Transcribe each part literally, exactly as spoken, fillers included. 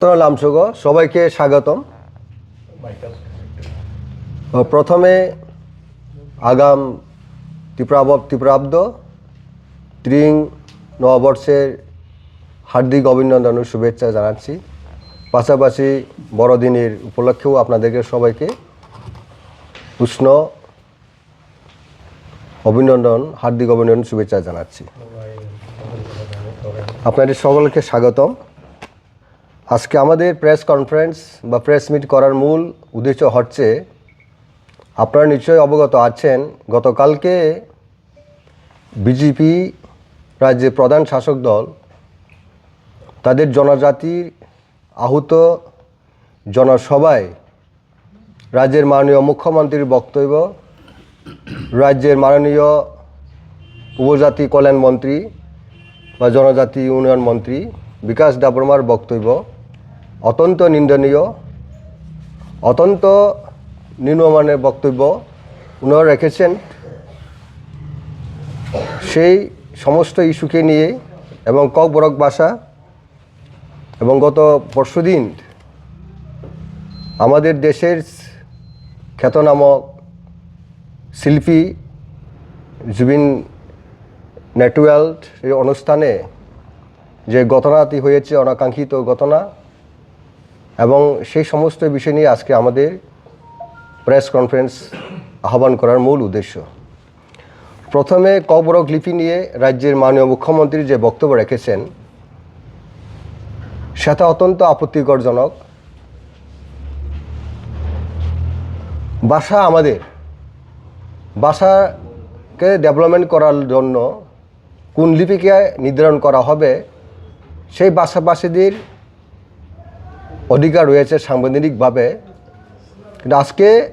লামসুগো সবাইকে স্বাগতম। ও, প্রথমে আগাম ত্রিপুরাব-, ত্রিপুরাব্দ ত্রিং নববর্ষের হার্দিক অভিনন্দন ও শুভেচ্ছা জানাচ্ছি। পাশাপাশি বড়দিনের উপলক্ষেও আপনাদেরকে সবাইকে উষ্ণ অভিনন্দন, হার্দিক অভিনন্দন, শুভেচ্ছা জানাচ্ছি। আপনাদের সকলকে স্বাগতম। আজকে আমাদের প্রেস কনফারেন্স বা প্রেস মিট করার মূল উদ্দেশ্য হচ্ছে, আপনারা নিশ্চয়ই অবগত আছেন, গতকালকে বিজেপি রাজ্যের প্রধান শাসক দল তাদের জনজাতির আহত জনসভায় রাজ্যের মাননীয় মুখ্যমন্ত্রীর বক্তব্য, রাজ্যের মাননীয় উপজাতি কল্যাণ মন্ত্রী বা জনজাতি উন্নয়ন মন্ত্রী বিকাশ দেববর্মার বক্তব্য অত্যন্ত নিন্দনীয়, অত্যন্ত নিম্নমানের বক্তব্য উনারা রেখেছেন। সেই সমস্ত ইস্যুকে নিয়ে এবং ককবরক ভাষা এবং গত পরশুদিন আমাদের দেশের খ্যাতনামা শিল্পী জুবিন নটিয়াল এই অনুষ্ঠানে যে ঘটনাটি হয়েছে, অনাকাঙ্ক্ষিত ঘটনা, এবং সেই সমস্ত বিষয় নিয়ে আজকে আমাদের প্রেস কনফারেন্স আহ্বান করার মূল উদ্দেশ্য। প্রথমে ককবরক লিপি নিয়ে রাজ্যের মাননীয় মুখ্যমন্ত্রী যে বক্তব্য রেখেছেন, সেটা অত্যন্ত আপত্তিকরজনক। ভাষা আমাদের, ভাষাকে ডেভেলপমেন্ট করার জন্য কোন লিপিকে নির্ধারণ করা হবে, সেই ভাষাভাষীদের অধিকার রয়েছে সাংবিধানিকভাবে। কিন্তু আজকে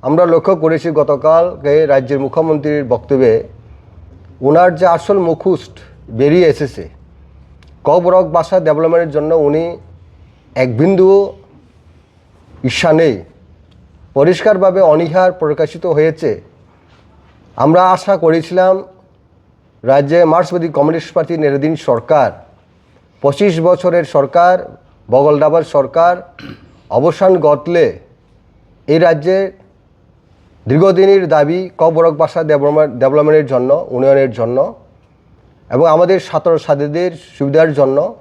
আমরা লক্ষ্য করেছি, গতকালকে রাজ্যের মুখ্যমন্ত্রীর বক্তব্যে ওনার যে আসল মুখোশ বেরিয়ে এসেছে, ককবরক ভাষা ডেভেলপমেন্টের জন্য উনি এক বিন্দু ইচ্ছা নেই। পরিষ্কারভাবে অনীহার প্রকাশিত হয়েছে। আমরা আশা করেছিলাম রাজ্যে মার্ক্সবাদী কমিউনিস্ট পার্টি নেতৃত্বাধীন সরকার, পঁচিশ বছরের সরকার, বগলডাবার সরকার অবসান ঘটলে এই রাজ্যের দীর্ঘদিনের দাবি ককবরক ভাষা ডেভেলপমেন্ট, ডেভেলপমেন্টের জন্য, উন্নয়নের জন্য এবং আমাদের ছাত্রছাত্রীদের সুবিধার জন্য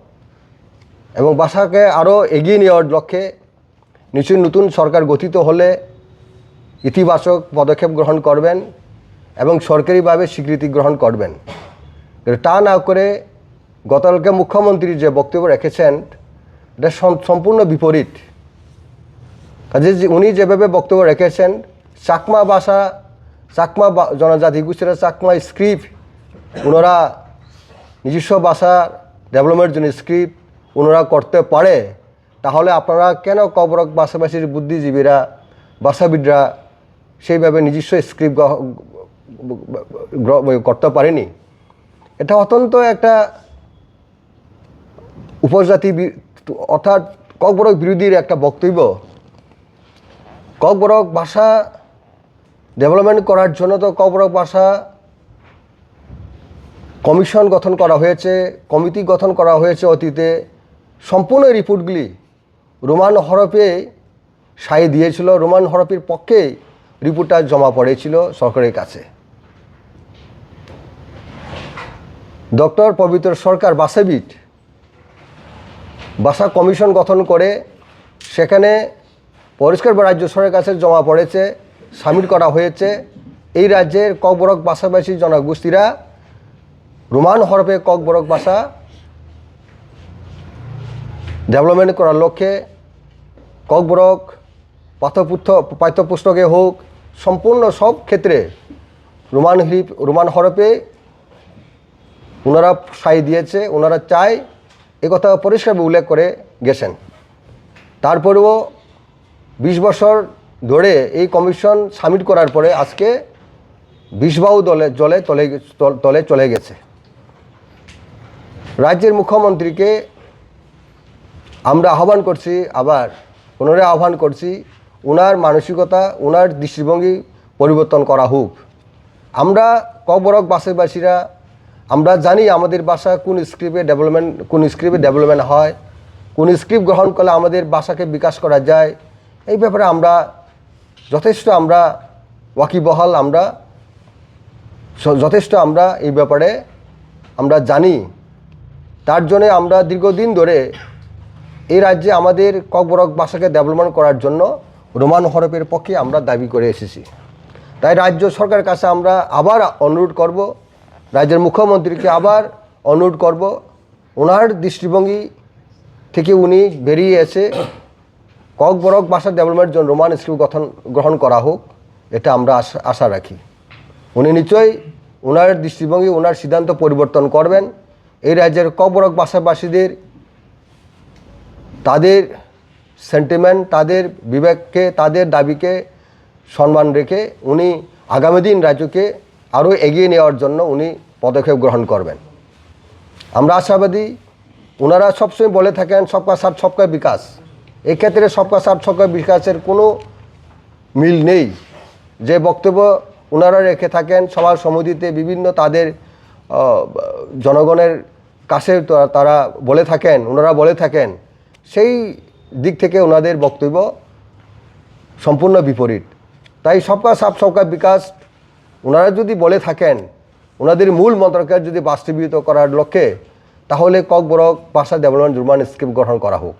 এবং ভাষাকে আরও এগিয়ে নেওয়ার লক্ষ্যে নিশ্চয়ই নতুন সরকার গঠিত হলে ইতিবাচক পদক্ষেপ গ্রহণ করবেন এবং সরকারিভাবে স্বীকৃতি গ্রহণ করবেন। কিন্তু তা না করে গতকালকে মুখ্যমন্ত্রী যে বক্তব্য রেখেছেন, এটা সম-, সম্পূর্ণ বিপরীত। কাজে যে উনি যেভাবে বক্তব্য রেখেছেন, চাকমা ভাষা, চাকমা বা-, জনজাতি গোষ্ঠীরা চাকমা স্ক্রিপ্ট ওনারা নিজস্ব ভাষা ডেভেলপমেন্টের জন্য স্ক্রিপ্ট ওনারা করতে পারে, তাহলে আপনারা কেন ককবরক ভাষাভাষীর বুদ্ধিজীবীরা, ভাষাবিদরা সেইভাবে নিজস্ব স্ক্রিপ্ট গ্রহ-, গ্র-, করতে পারেনি? এটা অত্যন্ত একটা উপজাতি বি-, অর্থাৎ ককবরক বিরোধীর একটা বক্তব্য। ককবরক ভাষা ডেভেলপমেন্ট করার জন্য তো ককবরক ভাষা কমিশন গঠন করা হয়েছে, কমিটি গঠন করা হয়েছে অতীতে। সম্পূর্ণ রিপোর্টগুলি রোমান হরফে সাই দিয়েছিল, রোমান হরফের পক্ষেই রিপোর্টটা জমা পড়েছিল সরকারের কাছে। ডক্টর পবিত্র সরকার ভাষাবিদ ভাষা কমিশন গঠন করে সেখানে পরিষ্কার বা রাজ্য সরকারের কাছে জমা পড়েছে, সাবমিট করা হয়েছে। এই রাজ্যের ককবরক ভাষাভাষী জনগোষ্ঠীরা রোমান হরফে ককবরক ভাষা ডেভেলপমেন্ট করার লক্ষ্যে ককবরক পাঠ্যপুথ-, পাঠ্যপুস্তকে হোক, সম্পূর্ণ সব ক্ষেত্রে রোমান হিপ-, রোমান হরফে ওনারা সাই দিয়েছে, ওনারা চায়, এ কথা পরিষ্কারভাবে উল্লেখ করে গেছেন। তারপরেও বিশ বছর ধরে এই কমিশন সাবমিট করার পরে আজকে বিষবায়ু দলে, জলে তলে, তল-, তলে চলে গেছে। রাজ্যের মুখ্যমন্ত্রীকে আমরা আহ্বান করছি, আবার পুনরায় আহ্বান করছি, ওনার মানসিকতা, ওনার দৃষ্টিভঙ্গি পরিবর্তন করা হোক। আমরা ককবরক ভাষাভাষীরা, আমরা জানি আমাদের ভাষা কোন স্ক্রিপ্টে ডেভেলপমেন্ট, কোন স্ক্রিপ্টে ডেভেলপমেন্ট হয়, কোন স্ক্রিপ্ট গ্রহণ করলে আমাদের ভাষাকে বিকাশ করা যায়, এই ব্যাপারে আমরা যথেষ্ট আমরা ওয়াকিবহাল, আমরা স-, যথেষ্ট আমরা এই ব্যাপারে আমরা জানি। তার জন্য আমরা দীর্ঘদিন ধরে এই রাজ্যে আমাদের ককবরক ভাষাকে ডেভেলপমেন্ট করার জন্য রোমান হরফের পক্ষে আমরা দাবি করে এসেছি। তাই রাজ্য সরকারের কাছে আমরা আবার অনুরোধ করব, রাজ্যের মুখ্যমন্ত্রীকে আবার অনুরোধ করব, ওনার দৃষ্টিভঙ্গি থেকে উনি বেরিয়ে এসে ককবরক ভাষা ডেভেলপমেন্টের জন্য রোমান স্ক্রিপ্ট গঠন, গ্রহণ করা হোক, এটা আমরা আশা, আশা রাখি। উনি নিশ্চয়ই ওনার দৃষ্টিভঙ্গি, ওনার সিদ্ধান্ত পরিবর্তন করবেন। এই রাজ্যের ককবরক ভাষাভাষীদের, তাদের সেন্টিমেন্ট, তাদের বিবেককে, তাদের দাবিকে সম্মান রেখে উনি আগামী দিন রাজ্যকে আরও এগিয়ে নেওয়ার জন্য উনি পদক্ষেপ গ্রহণ করবেন। আমরা আশাবাদী। ওনারা সবসময় বলে থাকেন সবকা সাথ সবকা বিকাশ। এক্ষেত্রে সবকা সাথ সবকা বিকাশের কোনো মিল নেই। যে বক্তব্য ওনারা রেখে থাকেন সভা সমিতিতে, বিভিন্ন তাদের, আহ, জনগণের কাছে তা-, তারা বলে থাকেন, ওনারা বলে থাকেন, সেই দিক থেকে ওনাদের বক্তব্য সম্পূর্ণ বিপরীত। তাই সবকা সাথ সবকা বিকাশ ওনারা যদি বলে থাকেন, ওনাদের মূল মন্ত্রকে যদি বাস্তবায়িত করার লক্ষ্যে, তাহলে ককবরক ভাষা ডেভেলপমেন্ট রোমান স্ক্রিপ্ট গঠন করা হোক।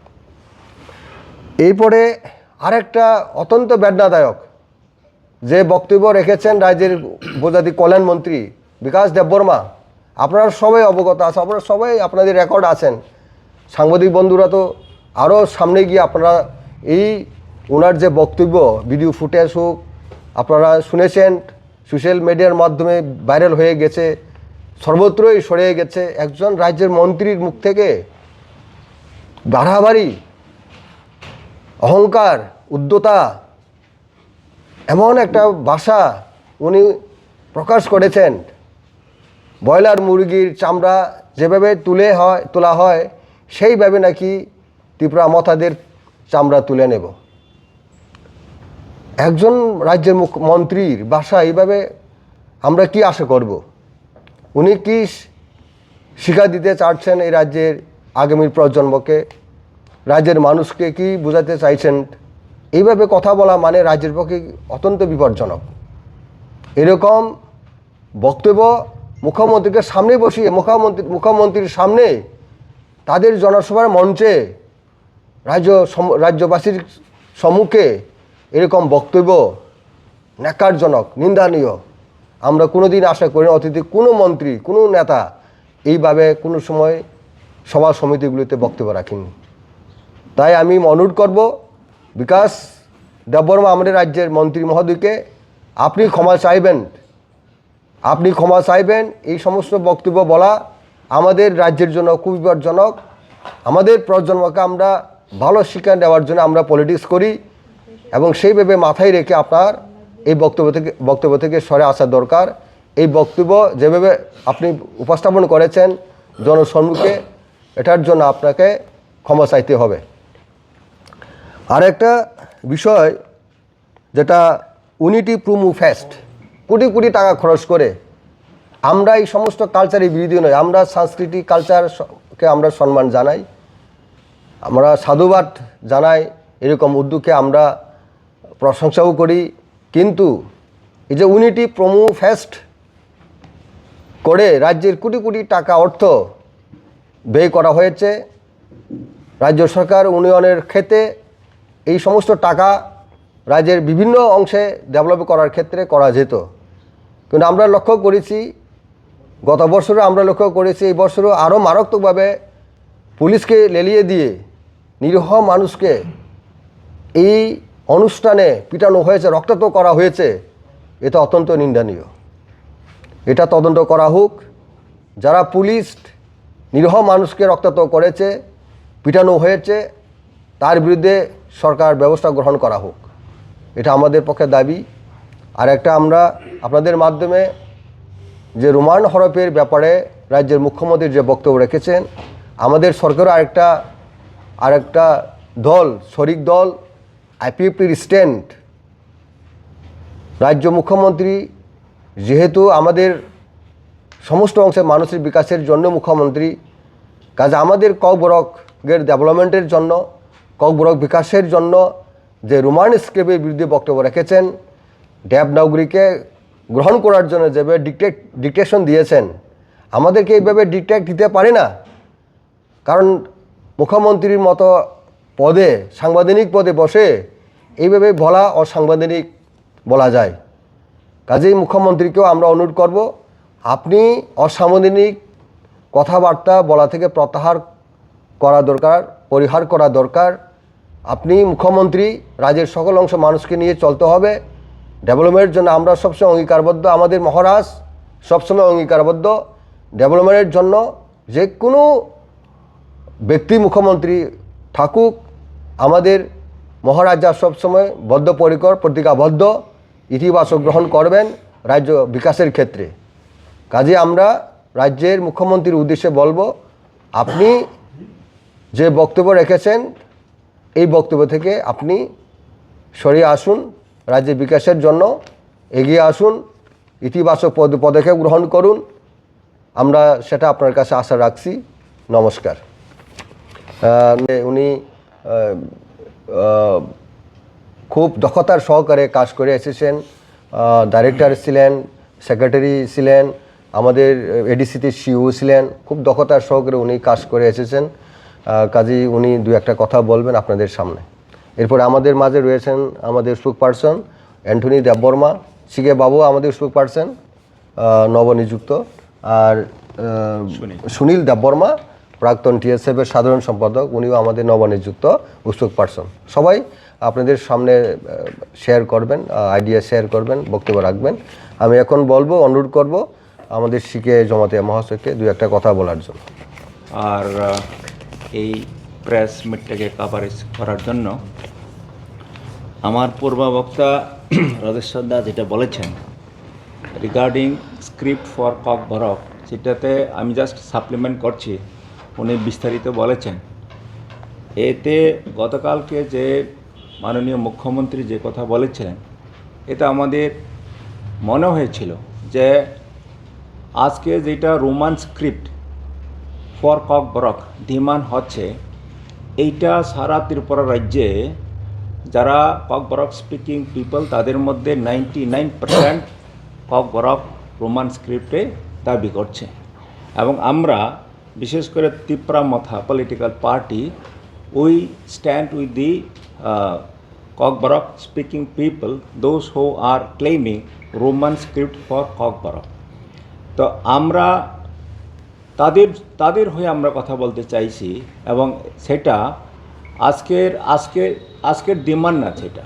এরপরে আরেকটা অত্যন্ত বেদনাদায়ক যে বক্তব্য রেখেছেন রাজ্যের উপজাতি কল্যাণ মন্ত্রী বিকাশ দেববর্মা, আপনারা সবাই অবগত আছে, আপনারা সবাই, আপনাদের রেকর্ড আছেন। সাংবাদিক বন্ধুরা তো আরও সামনে গিয়ে আপনারা এই ওনার যে বক্তব্য, ভিডিও ফুটেজ হোক, আপনারা শুনেছেন, সোশ্যাল মিডিয়ার মাধ্যমে ভাইরাল হয়ে গেছে, সর্বত্রই ছড়িয়ে গেছে। একজন রাজ্যের মন্ত্রীর মুখ থেকে বাড়াবাড়ি, অহংকার, উদ্ধতা, এমন একটা ভাষা উনি প্রকাশ করেছেন, ব্রয়লার মুরগির চামড়া যেভাবে তুলে হয়, তোলা হয়, সেইভাবে নাকি ত্রিপুরা মথাদের চামড়া তুলে নেব। একজন রাজ্যের মুখ্য-, মন্ত্রীর ভাষা এইভাবে আমরা কি আশা করব? উনি কি শি-, শিক্ষা দিতে চাচ্ছেন এই রাজ্যের আগামী প্রজন্মকে, রাজ্যের মানুষকে কি বোঝাতে চাইছেন? এইভাবে কথা বলা মানে রাজ্যের পক্ষে অত্যন্ত বিপজ্জনক। এরকম বক্তব্য মুখ্যমন্ত্রীকে সামনে বসিয়ে, মুখ্যমন্ত্রী, মুখ্যমন্ত্রীর সামনে তাদের জনসভার মঞ্চে রাজ্য সম-, রাজ্যবাসীর সম্মুখে এরকম বক্তব্য ন্যাক্কারজনক, নিন্দনীয়। আমরা কোনোদিন আশা করি না অতীতে কোনো মন্ত্রী, কোনো নেতা এইভাবে কোনো সময় সভা সমিতিগুলিতে বক্তব্য রাখেননি। তাই আমি অনুরোধ করব বিকাশ দেববর্মা, আমাদের রাজ্যের মন্ত্রী মহোদয়কে, আপনি ক্ষমা চাইবেন, আপনি ক্ষমা চাইবেন। এই সমস্ত বক্তব্য বলা আমাদের রাজ্যের জন্য খুব বিপজ্জনক। আমাদের প্রজন্মকে আমরা ভালো শিক্ষা দেওয়ার জন্য আমরা পলিটিক্স করি এবং সেইভাবে মাথায় রেখে আপনার এই বক্তব্য থেকে, বক্তব্য থেকে সরে আসা দরকার। এই বক্তব্য যেভাবে আপনি উপস্থাপন করেছেন জনসম্মুখে, এটার জন্য আপনাকে ক্ষমা চাইতে হবে। আর একটা বিষয়, যেটা ইউনিটি প্রোমো ফেস্ট, কোটি কোটি টাকা খরচ করে আমরা এই সমস্ত কালচারের বিরোধী নই, আমরা সাংস্কৃতিক কালচারকে আমরা সম্মান জানাই, আমরা সাধুবাদ জানাই, এরকম উদ্যোগকে আমরা প্রশংসাও করি। কিন্তু এই যে ইউনিটি প্রোমো ফেস্ট করে রাজ্যের কোটি কোটি টাকা অর্থ ব্যয় করা হয়েছে, রাজ্য সরকার উন্নয়নের ক্ষেত্রে এই সমস্ত টাকা রাজ্যের বিভিন্ন অংশে ডেভেলপ করার ক্ষেত্রে করা যেত। কিন্তু আমরা লক্ষ্য করেছি, গত বছরও আমরা লক্ষ্য করেছি, এই বছরও আরও মারাত্মকভাবে পুলিশকে লেলিয়ে দিয়ে নিরীহ মানুষকে এই অনুষ্ঠানে পিটানো হয়েছে, রক্তাক্ত করা হয়েছে। এটা অত্যন্ত নিন্দনীয়। এটা তদন্ত করা হোক। যারা পুলিশ নিরীহ মানুষকে রক্তাক্ত করেছে, পিটানো হয়েছে, তার বিরুদ্ধে সরকার ব্যবস্থা গ্রহণ করা হোক, এটা আমাদের পক্ষে দাবি। আর একটা, আমরা আপনাদের মাধ্যমে যে রোমান হরফের ব্যাপারে রাজ্যের মুখ্যমন্ত্রী যে বক্তব্য রেখেছেন, আমাদের সরকারও আরেকটা, আরেকটা দল, শরিক দল, আইপিএফটির স্ট্যান্ড, রাজ্য মুখ্যমন্ত্রী যেহেতু আমাদের সমস্ত অংশের মানুষের বিকাশের জন্য মুখ্যমন্ত্রী, কাজে আমাদের ককবরক ককবরকের ডেভেলপমেন্টের জন্য, ককবরক বিকাশের জন্য যে রোমান স্ক্রিপ্টের বিরুদ্ধে বক্তব্য রেখেছেন, দেবনাগরীকে গ্রহণ করার জন্য যেভাবে ডিক্টেট ডিক্টেশন দিয়েছেন, আমাদেরকে এইভাবে ডিক্টেট দিতে পারে না। কারণ মুখ্যমন্ত্রীর মতো পদে, সাংবিধানিক পদে বসে এইভাবে বলা অসাংবিধানিক বলা যায়। কাজেই মুখ্যমন্ত্রীকেও আমরা অনুরোধ করব, আপনি অসাংবিধানিক কথাবার্তা বলা থেকে প্রত্যাহার করা দরকার, পরিহার করা দরকার। আপনি মুখ্যমন্ত্রী, রাজ্যের সকল অংশ মানুষকে নিয়ে চলতে হবে। ডেভেলপমেন্টের জন্য আমরা সবসময় অঙ্গীকারবদ্ধ, আমাদের মহারাজ সবসময় অঙ্গীকারবদ্ধ। ডেভেলপমেন্টের জন্য যে কোনো ব্যক্তি মুখ্যমন্ত্রী থাকুক, আমাদের মহারাজা সবসময় বদ্ধপরিকর, প্রতিজ্ঞাবদ্ধ, ইতিবাচক গ্রহণ করবেন রাজ্য বিকাশের ক্ষেত্রে। কাজে আমরা রাজ্যের মুখ্যমন্ত্রীর উদ্দেশ্যে বলবো, আপনি যে বক্তব্য রেখেছেন, এই বক্তব্য থেকে আপনি সরে আসুন, রাজ্যের বিকাশের জন্য এগিয়ে আসুন, ইতিবাচক পদ পদক্ষেপ গ্রহণ করুন। আমরা সেটা আপনার কাছে আশা রাখছি। নমস্কার। আহ, উনি আহ, আহ, খুব দক্ষতার সহকারে কাজ করে এসেছেন। আহ, ডাইরেক্টর ছিলেন, সেক্রেটারি ছিলেন, আমাদের এডিসিতে সিইও ছিলেন। খুব দক্ষতার সহকারে উনি কাজ করে এসেছেন। আহ, কাজেই উনি দু একটা কথা বলবেন আপনাদের সামনে। এরপরে আমাদের মাঝে রয়েছেন আমাদের স্পোকপারসন অ্যান্টনি দেববর্মা। সিকে বাবু আমাদের স্পোকপারসন, আহ, নবনিযুক্ত। আর আহ, সুনীল। সুনীল দেববর্মা, প্রাক্তন টিএসএফ এর সাধারণ সম্পাদক, উনিও আমাদের নবনিযুক্ত স্পোকপারসন। সবাই আপনাদের সামনে শেয়ার করবেন, আইডিয়া শেয়ার করবেন, বক্তব্য রাখবেন। আমি এখন বলবো, অনুরোধ করব আমাদের সিকে জমাতিয়া মহাশয়কে দু একটা কথা বলার জন্য। আর আহ, এই প্রেস মিটটাকে কভারেজ করার জন্য আমার পূর্ববক্তা রাজেশ্বর দা যেটা বলেছেন রিগার্ডিং স্ক্রিপ্ট ফর ককবরক, সেটাতে আমি জাস্ট সাপ্লিমেন্ট করছি। উনি বিস্তারিত বলেছেন। এতে গতকালকে যে মাননীয় মুখ্যমন্ত্রী যে কথা বলেছিলেন, এটা আমাদের মনে হয়েছিল যে আজকে যেটা রোমান স্ক্রিপ্ট ফর ককবরক ডিমান্ড হচ্ছে, এইটা সারা ত্রিপুরা রাজ্যে যারা ককবরক স্পিকিং পিপল, তাদের মধ্যে নাইনটি নাইন পার্সেন্ট ককবরক রোমান স্ক্রিপ্টে দাবি করছে। এবং আমরা, বিশেষ করে তিপ্রা মথা political party, we stand with the Kokborok speaking people, those who are claiming Roman script for Kokborok. তো আমরা তাদের তাদের হয়ে আমরা কথা বলতে চাইছি। এবং সেটা আজকের আজকে আজকের ডিমান্ড না, সেটা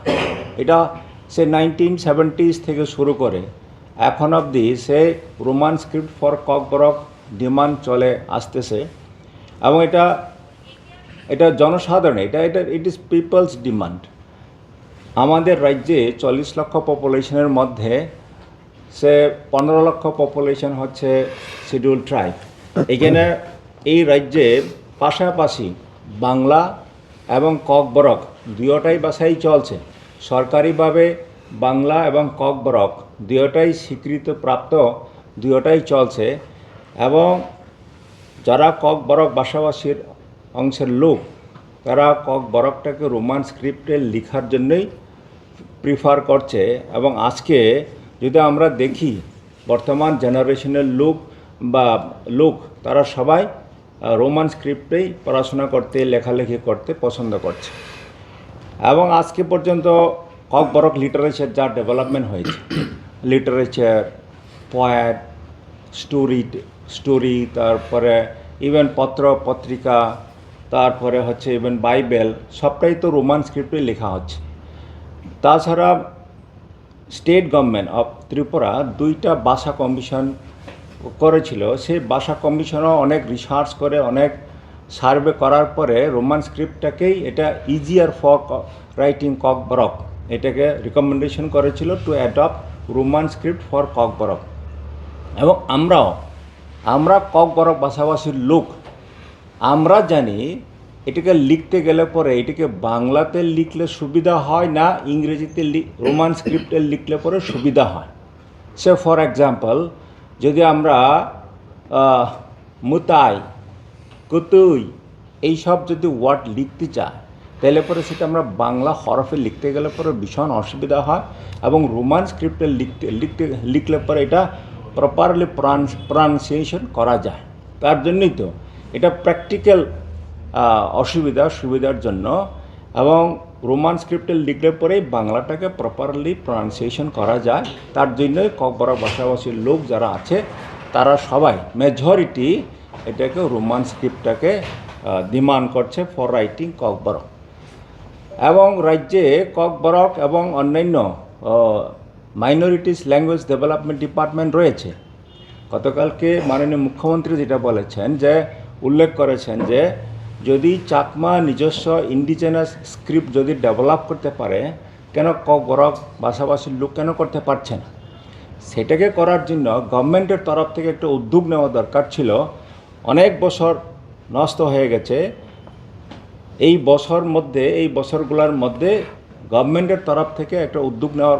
এটা সে নাইনটিন সেভেন্টিজ থেকে শুরু করে এখন অবধি সে রোমান স্ক্রিপ্ট ফর ককবরক ডিমান্ড চলে আসতেছে। এবং এটা এটা জনসাধারণ, এটা এটা ইট ইজ পিপলস ডিমান্ড। আমাদের রাজ্যে চল্লিশ লক্ষ পপুলেশনের মধ্যে সে পনেরো লক্ষ পপুলেশন হচ্ছে শিডিউল ট্রাইব। এখানে এই রাজ্যে পাশাপাশি বাংলা এবং ককবরক দুয়োটাই ভাষাই চলছে। সরকারিভাবে বাংলা এবং ককবরক দুয়োটাই স্বীকৃতিপ্রাপ্ত, দুয়োটাই চলছে। এবং যারা ককবরক ভাষাভাষীর অংশের লোক, তারা ককবরকটাকে রোমান স্ক্রিপ্টে লেখার জন্যই প্রিফার করছে। এবং আজকে যদি আমরা দেখি, বর্তমান জেনারেশনের লোক বা লোক, তারা সবাই রোমান স্ক্রিপ্টেই পড়াশোনা করতে, লেখালেখি করতে পছন্দ করছে। এবং আজকে পর্যন্ত ককবরক লিটারেচার যা ডেভেলপমেন্ট হয়েছে, লিটারেচার, পোয়েট, স্টোরি, স্টোরি, তারপরে ইভেন পত্র পত্রিকা, তারপরে হচ্ছে ইভেন বাইবেল, সবটাই তো রোমান স্ক্রিপ্টে লেখা হচ্ছে। তাছাড়া স্টেট গভর্নমেন্ট অফ ত্রিপুরা দুইটা ভাষা কমিশন করেছিল। সেই ভাষা কমিশনও অনেক রিসার্চ করে, অনেক সার্ভে করার পরে রোমান স্ক্রিপ্টটাকেই এটা ইজিয়ার ফর রাইটিং ককবরক, এটাকে রিকমেন্ডেশন করেছিল two adopt Roman script for Kokborok. এবং আমরাও, আমরা ককবরক ভাষাভাষীর লোক, আমরা জানি এটাকে লিখতে গেলে পরে এটাকে বাংলাতে লিখলে সুবিধা হয় না ইংরেজিতে লি- রোমান স্ক্রিপ্টে লিখলে পরে সুবিধা হয়। সে ফর এক্সাম্পল, যদি আমরা আহ, মুতাই, কুতুই, এইসব যদি ওয়ার্ড লিখতে চায়, তাহলে পরে সেটা আমরা বাংলা হরফে লিখতে গেলে পরে ভীষণ অসুবিধা হয়, এবং রোমান স্ক্রিপ্টে লিখতে লিখতে লিখলে পরে এটা প্রপারলি প্রনাউন্সিয়েশন করা যায়। তার জন্যই তো এটা প্র্যাকটিক্যাল অসুবিধা সুবিধার জন্য। এবং রোমান স্ক্রিপ্টে লিখলে পরেই বাংলাটাকে প্রপারলি প্রনাউন্সিয়েশন করা যায়। তার জন্যই ককবরক ভাষাভাষীর লোক যারা আছে, তারা সবাই, মেজরিটি, এটাকে, রোমান স্ক্রিপ্টটাকে ডিমান্ড করছে ফর রাইটিং ককবরক। এবং রাজ্যে ককবরক এবং অন্যান্য মাইনরিটিস ল্যাঙ্গুয়েজ ডেভেলপমেন্ট ডিপার্টমেন্ট রয়েছে। গতকালকে মাননীয় মুখ্যমন্ত্রী যেটা বলেছেন, যে উল্লেখ করেছেন যে যদি চাকমা নিজস্ব ইন্ডিজিনাস স্ক্রিপ্ট যদি ডেভেলপ করতে পারে, কেন ককবরক ভাষাভাষীর লোক কেন করতে পারছে না? সেটাকে করার জন্য গভর্নমেন্টের তরফ থেকে একটা উদ্যোগ নেওয়া দরকার ছিল। অনেক বছর নষ্ট হয়ে গেছে। এই বছর মধ্যে, এই বছরগুলোর মধ্যে গভর্নমেন্টের তরফ থেকে একটা উদ্যোগ নেওয়ার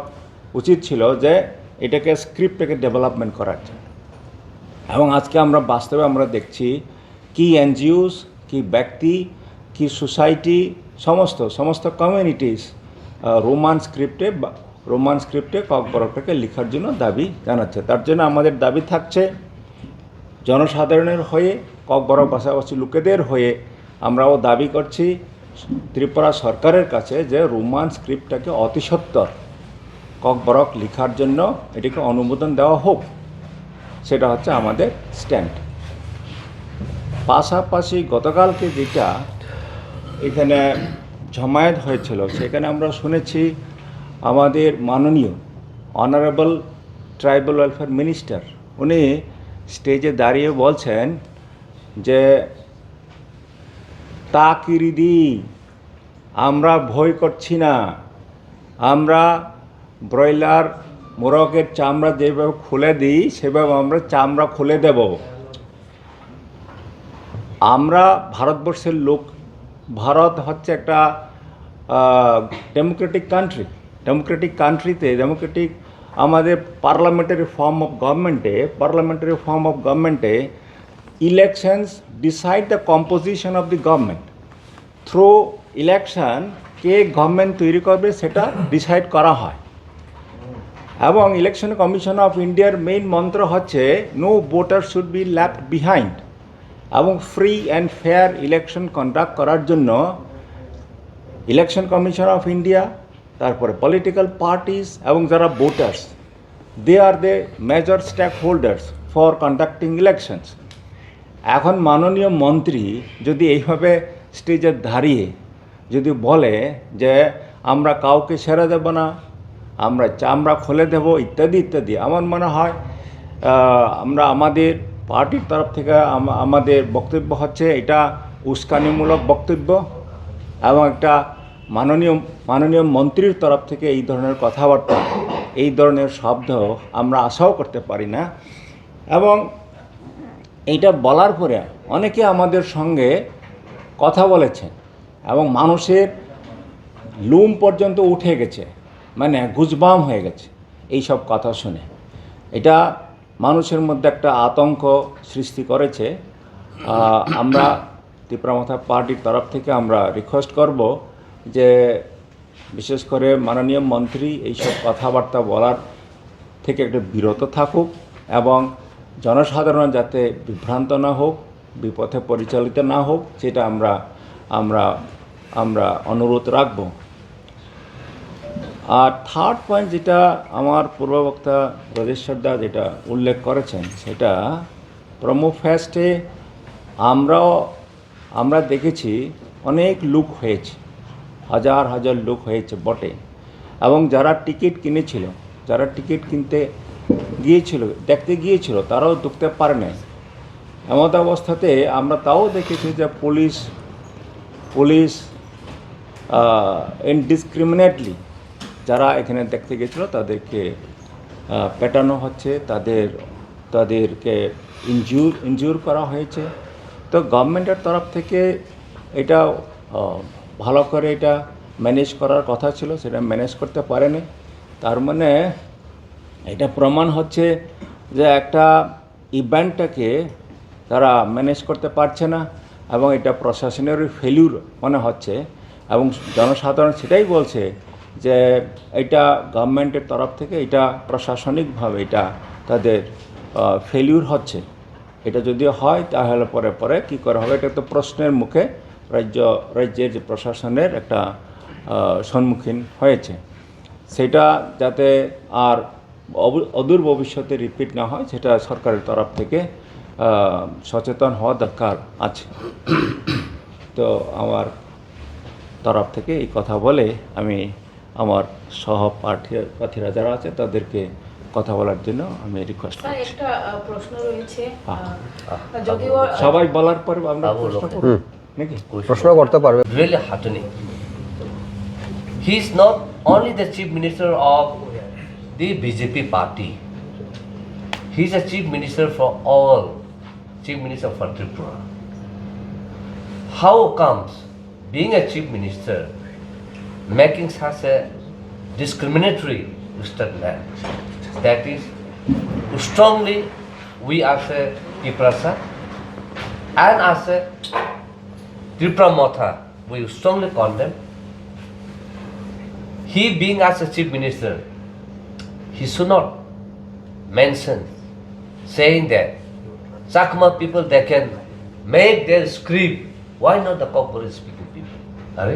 উচিত ছিল যে এটাকে, স্ক্রিপ্টটাকে ডেভেলপমেন্ট করার জন্য। এবং আজকে আমরা বাস্তবে আমরা দেখছি কি এনজিওস, কি ব্যক্তি, কি সোসাইটি, সমস্ত, সমস্ত কমিউনিটিস রোমান স্ক্রিপ্টে বা রোমান স্ক্রিপ্টে ককবরকটাকে লেখার জন্য দাবি জানাচ্ছে। তার জন্য আমাদের দাবি থাকছে, জনসাধারণের হয়ে, ককবরক ভাষাভাষী লোকেদের হয়ে আমরাও দাবি করছি ত্রিপুরা সরকারের কাছে যে রোমান স্ক্রিপ্টটাকে অতি সত্বর ককবরক লেখার জন্য এটিকে অনুমোদন দেওয়া হোক। সেটা হচ্ছে আমাদের স্ট্যান্ড। পাশাপাশি গতকালকে যেটা এখানে জমায়েত হয়েছিল, সেখানে আমরা শুনেছি আমাদের মাননীয় অনারেবল ট্রাইবাল ওয়েলফেয়ার মিনিস্টার, উনি স্টেজে দাঁড়িয়ে বলছেন যে, "তা কিরিদি, আমরা ভয় করছি না, আমরা ব্রয়লার মোরগের চামড়া যেভাবে খুলে দিই, সেভাবে আমরা চামড়া খুলে দেব।" আমরা ভারতবর্ষের লোক, ভারত হচ্ছে একটা ডেমোক্রেটিক কান্ট্রি। ডেমোক্রেটিক কান্ট্রিতে, ডেমোক্রেটিক, আমাদের পার্লামেন্টারি ফর্ম অফ গভর্নমেন্টে, পার্লামেন্টারি ফর্ম অফ গভর্নমেন্টে elections decide the composition of the government. Through election কে গভর্নমেন্ট তৈরি করবে, সেটা ডিসাইড করা হয়। এবং ইলেকশন কমিশন অফ ইন্ডিয়ার মেইন মন্ত্র হচ্ছে "No voter should be left behind", এবং free and fair election conduct করার জন্য ইলেকশন কমিশন অফ ইন্ডিয়া, তারপরে পলিটিক্যাল পার্টিস এবং যারা voters, they are the major stakeholders for conducting elections. এখন মাননীয় মন্ত্রী যদি এইভাবে স্টেজে দাঁড়িয়ে যদি বলে যে আমরা কাউকে ছেড়ে দেব না, আমরা চামড়া খুলে দেব ইত্যাদি ইত্যাদি, আমার মনে হয়, আহ, আমরা আমাদের পার্টির তরফ থেকে আম-, আমাদের বক্তব্য হচ্ছে এটা উস্কানিমূলক বক্তব্য এবং একটা মাননীয়, মাননীয় মন্ত্রীর তরফ থেকে এই ধরনের কথাবার্তা, এই ধরনের শব্দ আমরা আশাও করতে পারি না। এবং এইটা বলার পরে অনেকে আমাদের সঙ্গে কথা বলেছেন এবং মানুষের লোম পর্যন্ত উঠে গেছে, মানে গুজবাম হয়ে গেছে এইসব কথা শুনে। এটা মানুষের মধ্যে একটা আতঙ্ক সৃষ্টি করেছে। আহ, আমরা তিপ্রা মথা পার্টির তরফ থেকে আমরা রিকোয়েস্ট করব যে বিশেষ করে মাননীয় মন্ত্রী এইসব কথাবার্তা বলার থেকে একটু বিরত থাকুক এবং জনসাধারণ যাতে বিভ্রান্ত না হোক, বিপথে পরিচালিত না হোক, সেটা আমরা, আমরা, আমরা অনুরোধ রাখব। আর থার্ড পয়েন্ট, যেটা আমার পূর্ববক্তা ব্রজেশ্বর দা যেটা উল্লেখ করেছেন, সেটা প্রোমো ফেস্টে আমরাও, আমরা দেখেছি অনেক লোক হয়েছে, হাজার হাজার লোক হয়েছে বটে, এবং যারা টিকিট কিনেছিল, যারা টিকিট কিনতে গিয়েছিল, দেখতে গিয়েছিল, তারাও ঢুকতে পারে নাই। এমত অবস্থাতে আমরা তাও দেখেছি যে পুলিশ, পুলিশ ইনডিসক্রিমিনেটলি যারা এখানে দেখতে গেছিল তাদেরকে আহ, পেটানো হচ্ছে, তাদের, তাদেরকে ইনজিউর ইনজিউর করা হয়েছে। তো গভর্নমেন্টের তরফ থেকে এটা আহ, ভালো করে এটা ম্যানেজ করার কথা ছিল, সেটা ম্যানেজ করতে পারেনি। তার মানে এটা প্রমাণ হচ্ছে যে একটা ইভেন্টটাকে তারা ম্যানেজ করতে পারছে না। এবং এটা প্রশাসনের ফেলিউর মনে হচ্ছে। এবং জনসাধারণ সেটাই বলছে যে এটা গভর্নমেন্টের তরফ থেকে, এটা প্রশাসনিকভাবে এটা তাদের ফেলিউর হচ্ছে। এটা যদি হয়, তাহলে পরে পরে কী করা হবে? এটা তো প্রশ্নের মুখে রাজ্য রাজ্যের যে প্রশাসনের একটা আহ, সম্মুখীন হয়েছে। সেটা যাতে আর অব- অদূর ভবিষ্যতে রিপিট না হয়, সেটা সরকারের তরফ থেকে আহ, সচেতন হওয়া দরকার আছে। তো আমার তরফ থেকে এই কথা বলে আমি আমার সহপ্রার্থী প্রার্থীরা যারা আছে, তাদেরকে কথা বলার জন্য আমি রিকোয়েস্ট স্যার, করছি। একটা আহ, প্রশ্ন রয়েছে। হ্যাঁ। আহ, যদিও সবাই বলার পরে আমরা বাবু প্রশ্ন লোকে। করব নাকি? প্রশ্ন করতে পারবে। Really heartening. He is not only the chief minister of the B J P party. He is a chief minister for all, chief minister for Tripura. How comes being a chief minister making such a discriminatory statement? That is strongly we as a Tiprasa and as a Tipra Motha, we strongly condemn. He being as a chief minister, he should not mention saying that Chakma people, they can make their script. Why not the Kokborok speaking people? Are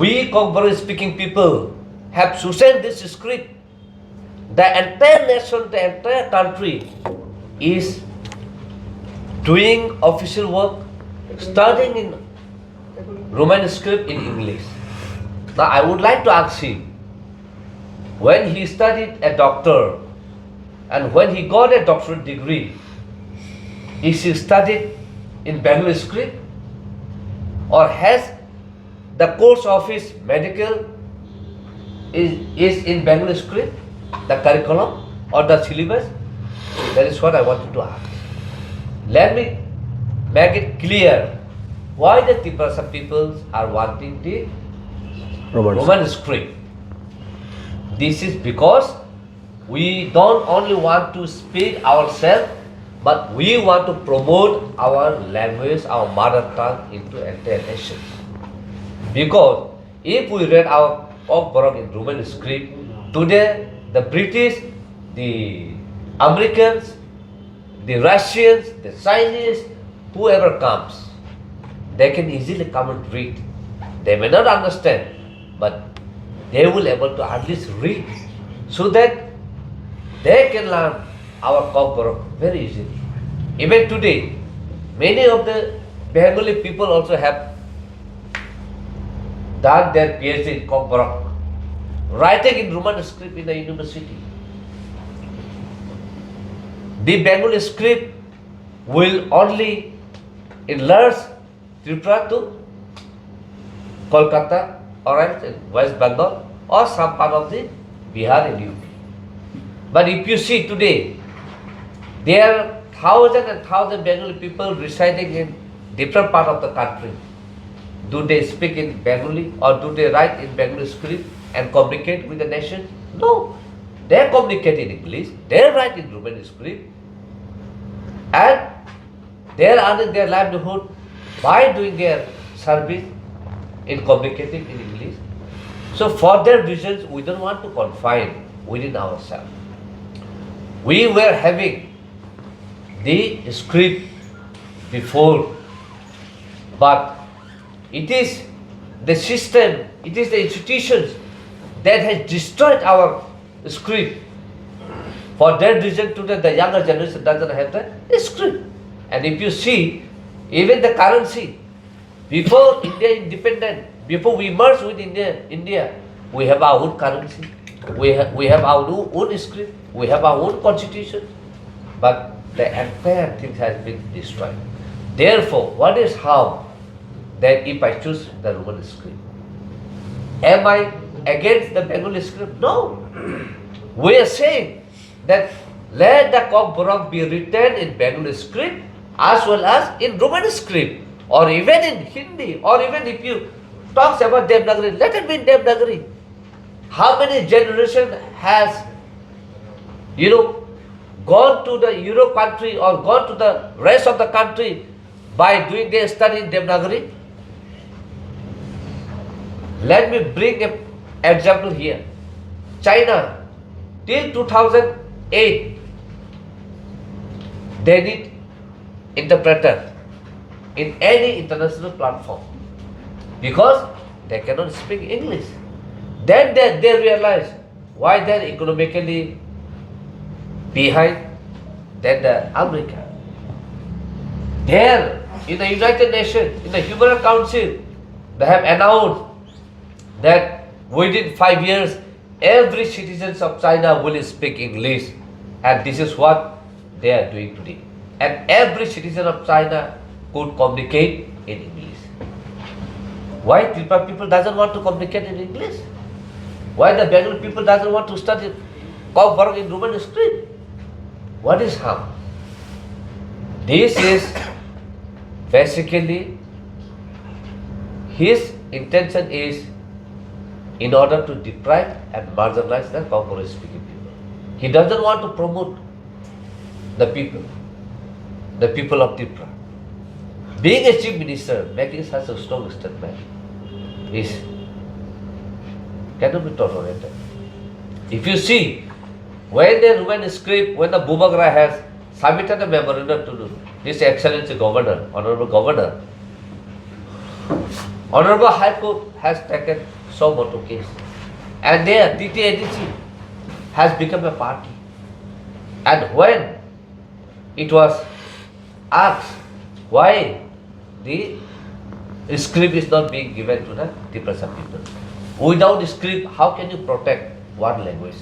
we Kokborok speaking people have chosen this script? The entire nation, the entire country is doing official work, studying in Roman script, in English. Now, I would like to ask him, when he studied a doctor and when he got a doctorate degree, is he studied in Bengali script, or has the course of his medical is, is in Bengali script, the curriculum or the syllabus? That is what I wanted to ask. Let me make it clear why the Tiprasa peoples are wanting the Roman. Roman script. This is because we don't only want to speak ourselves, but we want to promote our language, our mother tongue into entire nation. Because if we read our Kokborok in Roman script, today the British, the Americans, the Russians, the Chinese, whoever comes, they can easily come and read. They may not understand, but they will able to at least read, so that they can learn our Kokborok very easily. Even today, many of the Bengali people also have done their P H D in Kokborok, writing in Roman script in the university. The Bengali script will only enlarge Tripura to Kolkata or else in West Bengal or some part of the Bihar and U P. But if you see today, there are thousand and thousand Bengali people residing in different part of the country. Do they speak in Bengali or do they write in Bengali script and communicate with the nation? No. They communicate in English, they write in Roman script, and they are earning their livelihood by doing their service in communicating in English. So for their reasons, we don't want to confine within ourselves. We were having the script before, but it is the system, it is the institutions that has destroyed our script. For that reason, today the younger generation doesn't have the script. And if you see, even the currency, before India independent, before we merge with India, India, we have our own currency, we have, we have our own, own script, we have our own constitution, but the entire thing has been destroyed. Therefore, what is harm that if I choose the Roman script? Am I against the Bengali script? No. We are saying that let the Kokborok be written in Bengali script as well as in Roman script, or even in Hindi, or even if you talks about Devanagari, let it be in Devanagari. How many generation has, you know, gone to the Europe country or gone to the rest of the country by doing their study in Devanagari? Let me bring an example here. China, till two thousand eight, they need interpreter in any international platform because they cannot speak English. Then they, they realize why they're economically behind than the America. There, in the United Nations, in the Human Rights Council, they have announced that within five years, every citizens of China will speak English, and this is what they are doing today. And every citizen of China could communicate in English. Why Tripura people doesn't want to communicate in English? Why the Bengali people doesn't want to study Kokborok in Roman script? What is harm? This is basically his intention is in order to deprive and marginalize the Kokborok speaking people. He doesn't want to promote the people, the people of Tripura. Being a chief minister, making such a strong statement is cannot be tolerated. If you see, when the Roman script, when the Bubagra has submitted a memorandum to His Excellency Governor, Honorable Governor, Honorable High Court has taken suo motu case, and there T T A D C has become a party. And when it was asked why the script is not being given to the Tiprasa people, without script, how can you protect one language?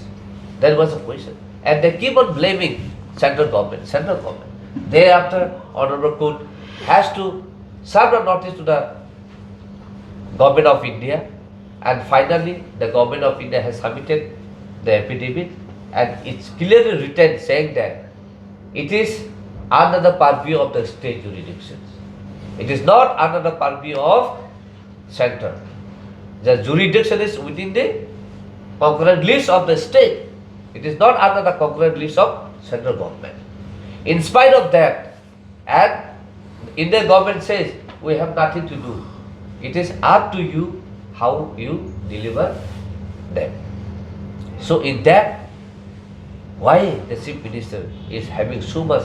That was a question. And they keep on blaming central government, central government. Thereafter, Honorable Court has to serve a notice to the Government of India, and finally, the Government of India has submitted the affidavit, and it's clearly written saying that it is under the purview of the state jurisdictions. It is not under the purview of center. The jurisdiction is within the concurrent list of the state. It is not under the concurrent list of central government. In spite of that, and Indian government says, "We have nothing to do." It is up to you how you deliver them. So in that, why the chief minister is having so much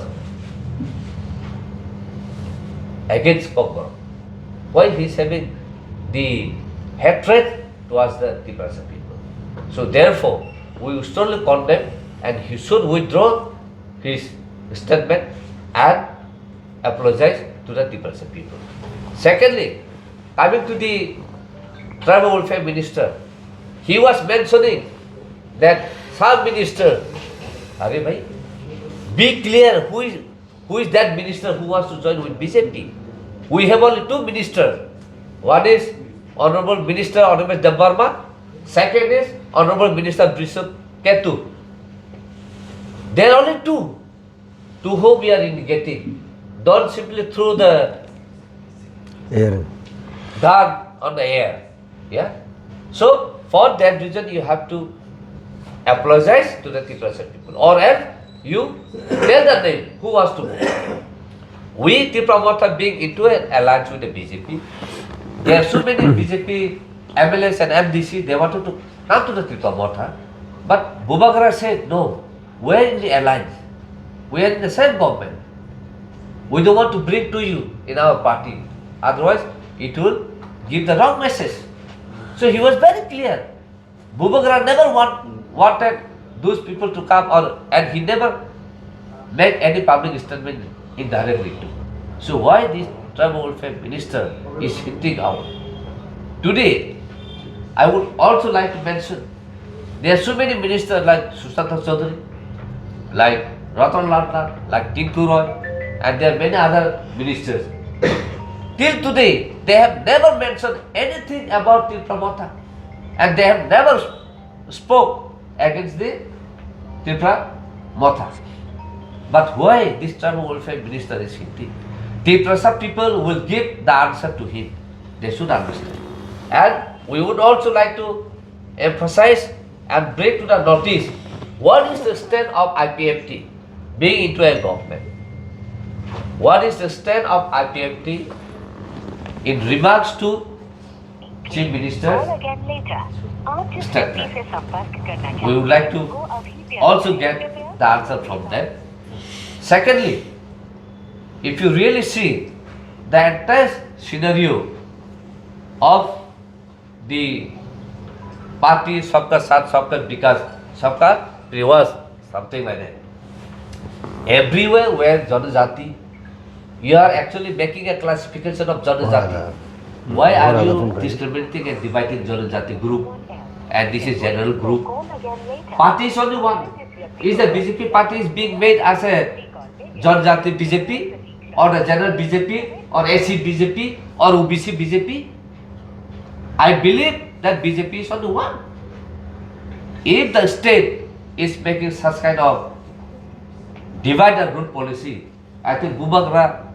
against Kokborok? Why he is having the hatred towards the Tiprasa people? So therefore, we strongly condemn, and he should withdraw his statement and apologize to the Tiprasa people. Secondly, coming to the tribal welfare minister, he was mentioning that some minister, are bhai, be clear who is, who is that minister who wants to join with B J P. We have only two ministers. One is Honorable Minister Animesh Debbarma, second is Honorable Minister Bishnu Ketu. There are only two to whom we are indicating. Don't simply throw the Air. gun on the air. Yeah. So for that reason, you have to apologize to the Tiprasa people, or else you tell the name who was to vote. We Tipra Motha being into an alliance with the B J P, there are so many B J P M L As and M D C, they wanted to come to the Tipra Motha, but Bubagra said no. We are in the alliance. We are in the same government. We don't want to bring to you in our party. Otherwise, it will give the wrong message. So he was very clear. Bubagra never want, wanted those people to come, or, and he never made any public statement indirectly too. So why this tribal welfare minister is hinting out? Today, I would also like to mention there are so many ministers like Sushanta Chaudhary, like Ratan Lal Nath, like Tinku Roy, and there are many other ministers. Till today, they have never mentioned anything about Tipra Motha, and they have never spoke against the Tipra Motha. But why this tribal welfare minister is hinting? Tiprasa people will give the answer to him. They should understand. And we would also like to emphasize and bring to the notice what is the stand of I P F T. being into a government. What is the stand of I P F T in remarks to Chief Minister? Statement. We would like to also get the answer from them. Secondly, if you really see the entire scenario of the party Sabka Saath, Sabka Vikas, Sabka Priyas, something like that. Everywhere where Janajati, you are actually making a classification of Janajati. Why are you discriminating and dividing Janajati group? And this is general group. Party is only one. Is the B J P party is being made as a Janajati B J P or the general B J P or S C B J P or O B C B J P? I believe that B J P is only one. If the state is making such kind of divide and rule policy, I think Bubagra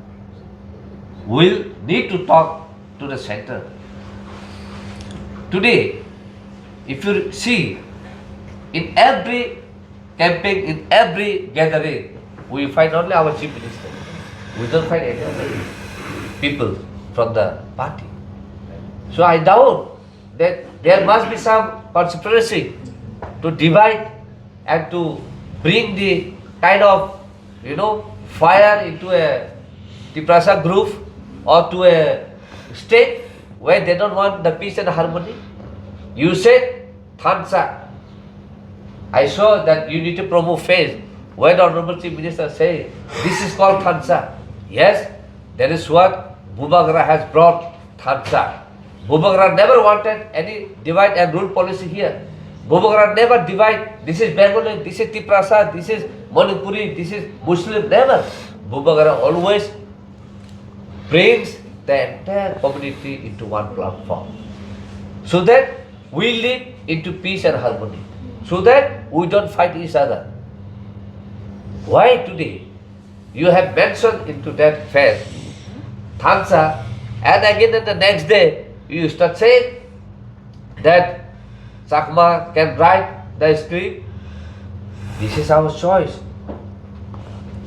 will need to talk to the center. Today, if you see, in every camping, in every gathering, we find only our chief minister. We don't find any other people from the party. So I doubt that there must be some conspiracy to divide and to bring the kind of, you know, fire into a Tiprasa group or to a state where they don't want the peace and harmony. You said Thansa. I saw that Unity Promo page where the Honorable Chief Minister say this is called Thansa. Yes, that is what Bubagra has brought, Thansa. Bubagra never wanted any divide and rule policy here. Bubagra never divide, this is Bengali, this is Tiprasa, this is Manipuri, this is Muslim, never. Bubagra always brings the entire community into one platform so that we live into peace and harmony, so that we don't fight each other. Why today you have mentioned into that page Thansa, and again in the next day you start saying that Chakma can write the script? This is our choice.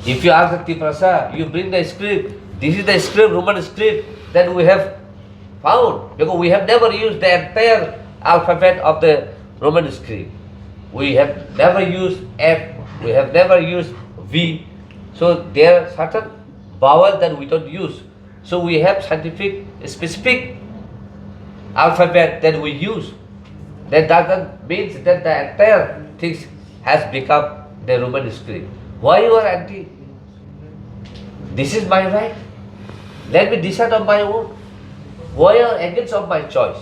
If you ask the Tiprasa, you bring the script, this is the script, Roman script, then we have found, because we have never used the entire alphabet of the Roman script. We have never used F, we have never used V. So there are certain vowel that we don't use. So we have scientific, specific alphabet that we use. That doesn't mean that the entire things has become the Roman script. Why you are anti? This is my right. Let me decide on my own. Why are against of my choice?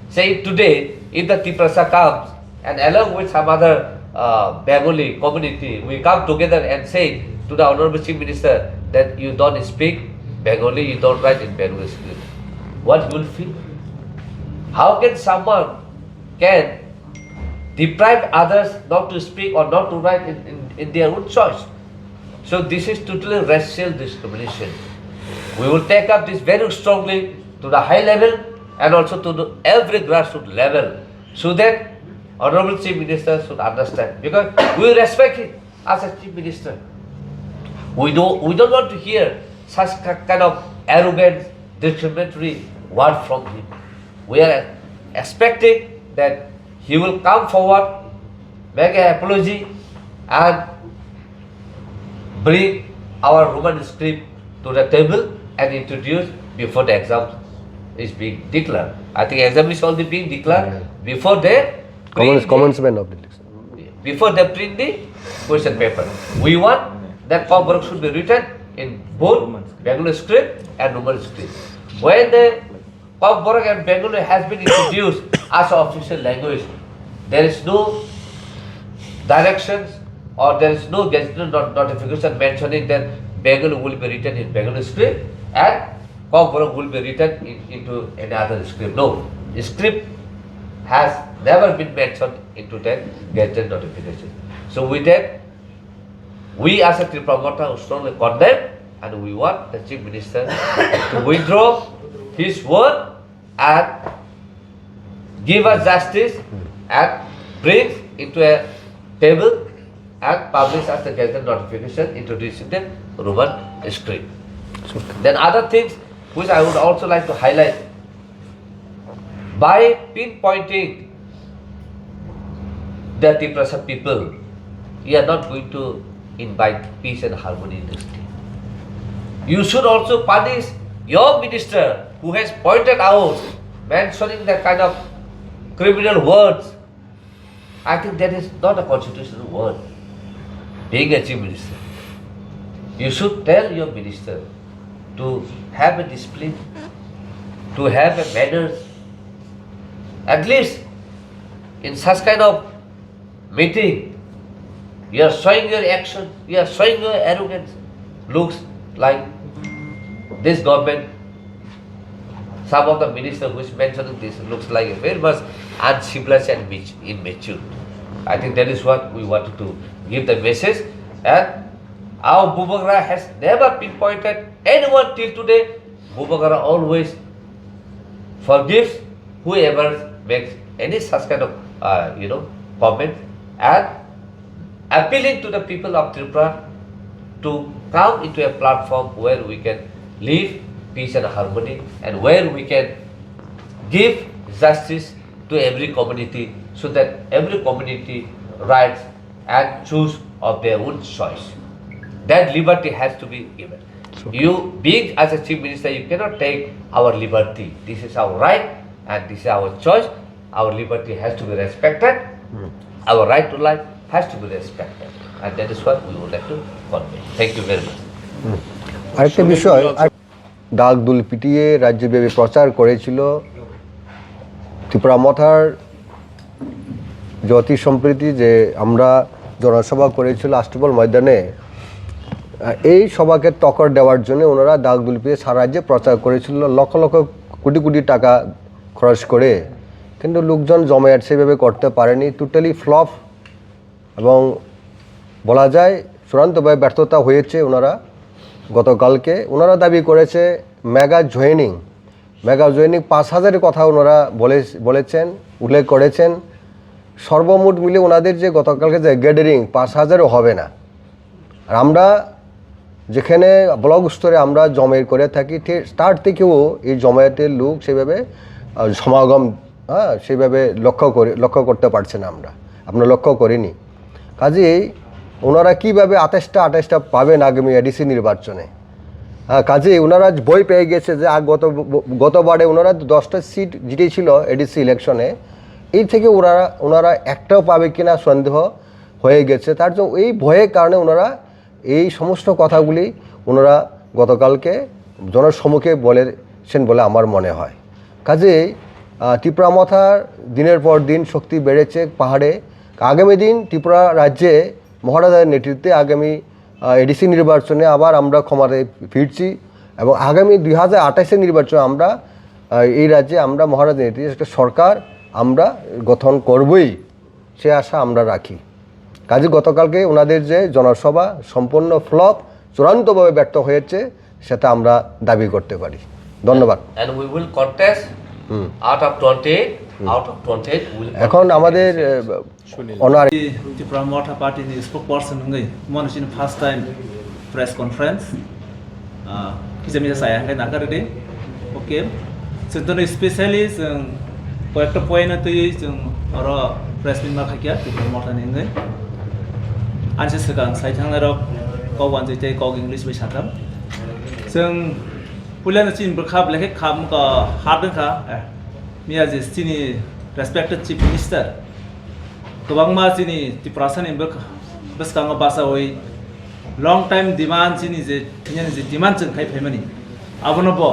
Say today, if the Tiprasa comes and along with some other uh, Bengali community, we come together and say to the Honorable Chief Minister that you don't speak Bengali, you don't write in Bengali script. What you will feel? How can someone can deprive others not to speak or not to write in, in, in their own choice? So this is totally racial discrimination. We will take up this very strongly to the high level and also to the every grassroots level, so that Honorable Chief Minister should understand, because we respect him as a Chief Minister. We don't, we don't want to hear such ki- kind of arrogant, discriminatory word from him. We are expecting that he will come forward, make an apology, and bring our Roman script to the table and introduce before the exam is being declared. I think exam is already being declared. Yeah. Before they Commence, print the, commencement of the election. Before they print the question paper. We want that Kokborok should be written in both Bengali script and Roman script. When the Kokborok and Bengali has been introduced as official language, there is no directions or there is no gazetted not- notification mentioning that Bengali will be written in Bengali script and Kokborok will be written in, into any other script. No, script has never been mentioned into that gazetted notification. So with that, we as a Tipra Motha strongly condemn and we want the Chief Minister to withdraw his word and give us justice and bring into a table and publish as the gazette notification introducing the Roman script. Then other things which I would also like to highlight, by pinpointing the Tiprasa people, you are not going to invite peace and harmony in the state. You should also punish your minister who has pointed out, mentioning that kind of criminal words. I think that is not a constitutional word. Being a chief minister, you should tell your minister to have a discipline, to have a manners. At least in such kind of meeting, you are showing your action, you are showing your arrogance. Looks like this government, some of the minister who is mentioning this looks like a very much uncivilized and immature. I think that is what we wanted to give the message. And our Bubagra has never pinpointed anyone till today. Bubagra always forgives whoever makes any such kind of, uh, you know, comment, and appealing to the people of Tripura to come into a platform where we can live peace and harmony and where we can give justice to every community so that every community rights and choose of their own choice. That liberty has to be given. You, being as a chief minister, you cannot take our liberty. This is our right and this is our choice. Our liberty has to be respected. Our right to life has to be respected. And that is what we would like to convey. Thank you very much. আরেকটা বিষয়, আর ডাক দুল পিটিয়ে রাজ্যব্যাপী প্রচার করেছিল ত্রিপুরা মথার যে অতি সম্প্রতি যে আমরা জনসভা করেছিল আষ্টপল ময়দানে, আহ, এই সভাকে টক্কর দেওয়ার জন্য ওনারা ডাক দুল পিটিয়ে সারা রাজ্যে প্রচার করেছিল, লক্ষ লক্ষ কোটি কোটি টাকা খরচ করে। কিন্তু লোকজন জমায়েত সেভাবে করতে পারেনি, টোটালি ফ্লপ। এবং বলা যায় চূড়ান্তভাবে ব্যর্থতা হয়েছে ওনারা। গতকালকে ওনারা দাবি করেছে মেগা জয়েনিং, মেগা জয়েনিং পাঁচ হাজারের কথা ওনারা বলে, বলেছেন, উল্লেখ করেছেন। সর্বমোট মিলে ওনাদের যে গতকালকে যে গ্যাদারিং, পাঁচ হাজারও হবে না। আর আমরা যেখানে ব্লক স্তরে আমরা জমায়েত করে থাকি, থে-, তার থেকেও এই জমায়েতের লোক সেভাবে, আহ, সমাগম, হ্যাঁ, সেভাবে লক্ষ্য করে, লক্ষ্য করতে পারছি না আমরা, আমরা লক্ষ্য করিনি। কাজেই ওনারা কীভাবে আঠাশটা আঠাশটা পাবেন আগামী এডিসি নির্বাচনে? হ্যাঁ, কাজেই ওনারা ভয় পেয়ে গেছে যে আগ-, গত, গতবারে ওনারা দশটা সিট জিতেছিল এডিসি ইলেকশনে, এই থেকে ওরা, ওনারা একটাও পাবে কিনা সন্দেহ হয়ে গেছে। তার জন্য এই ভয়ের কারণে ওনারা এই সমস্ত কথাগুলি ওনারা গতকালকে জনসম্মুখে বলেছেন বলে আমার মনে হয়। কাজেই, আহ, ত্রিপুরা মথার দিনের পর দিন শক্তি বেড়েছে পাহাড়ে। আগামী দিন ত্রিপুরা রাজ্যে মহারাজার নেতৃত্বে আগামী, আহ, এডিসি নির্বাচনে আবার আমরা ক্ষমতায় ফিরছি এবং আগামী দুই হাজার আঠাশের নির্বাচনে আমরা, আহ, এই রাজ্যে আমরা মহারাজার নেতৃত্বে একটা সরকার আমরা গঠন করবই, সে আশা আমরা রাখি। কাজে গতকালকে ওনাদের যে জনসভা সম্পূর্ণ ফ্লপ, চূড়ান্তভাবে ব্যর্থ হয়েছে, সেটা আমরা দাবি করতে পারি। ধন্যবাদ। And we will contest hmm. Out of twenty, out of twenty, we will এখন contest আমাদের, against it. Ah, honour Tipra Motha Party ni spokesperson wngwi mano chini first time press conference. Ah, kisa misa saya hingke nangkha rwdi. Okay. Chwng tono specially chwng koyekta point no twiwi chwng oro press meet ma khaikha Tipra Motha ni hwnwi. Ani se swkang sai thangnai rok kok wanjwi tei kok English bai sakha. Chwng puila no chini bwkha belai khe kham ka hard wngkha. Eh, miya je chini respected Chief Minister kwbangma chini Tiprasani bwk-, bwskango bachaui long time demand chini je, phinyani je demand chwng khai phaimani, abono bo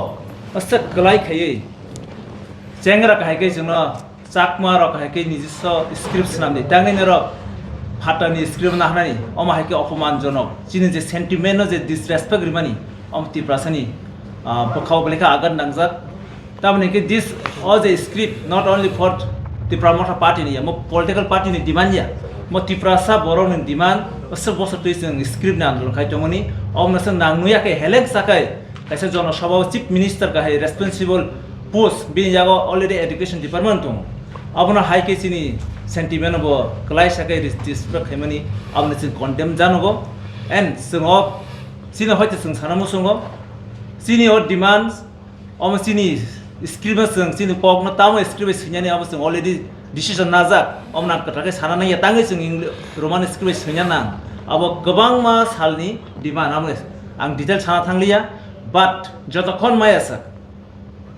aswk kwlai khaiwi chengra kahai khe chwngno Chakma rok hai khe nijiswa script swnamdi, tangwi norok phatani script no hanani, omo hai khe opoman jonok. Chini je sentiment no je disrespect rimani, omo Tiprasani, ah, bwkhao belai khe agat nangjak. Tamoni khe this, o je script not only for Tipra Motha Party ni ya, mo political party ni demand ya, mo Tiprasa borok ni demand, bosor bosor twi chwng script ni andolon khai tongmani, omo no chwng nang nuya khe heleng sakai, kaisa Jana Sabha o Chief Minister kahai responsible post, bini yago already education department tongo. Abono hai khe chini sentiment bo kwlai sa khe dis-, disrespect khaimani, abono chwng condemn janogo. And chwng o chini hoite chwng sana muchungo, chini o demands, omo chini script o chwng chini kokno tamo script bai swinani, abo chwng already decision najak, omo nang kwthar khe sana nangya, tangwi chwng Roman script bai swina nang. Abo kwbangma salni demand, abo ang detail sana thangliya, but jotokhon maya sak.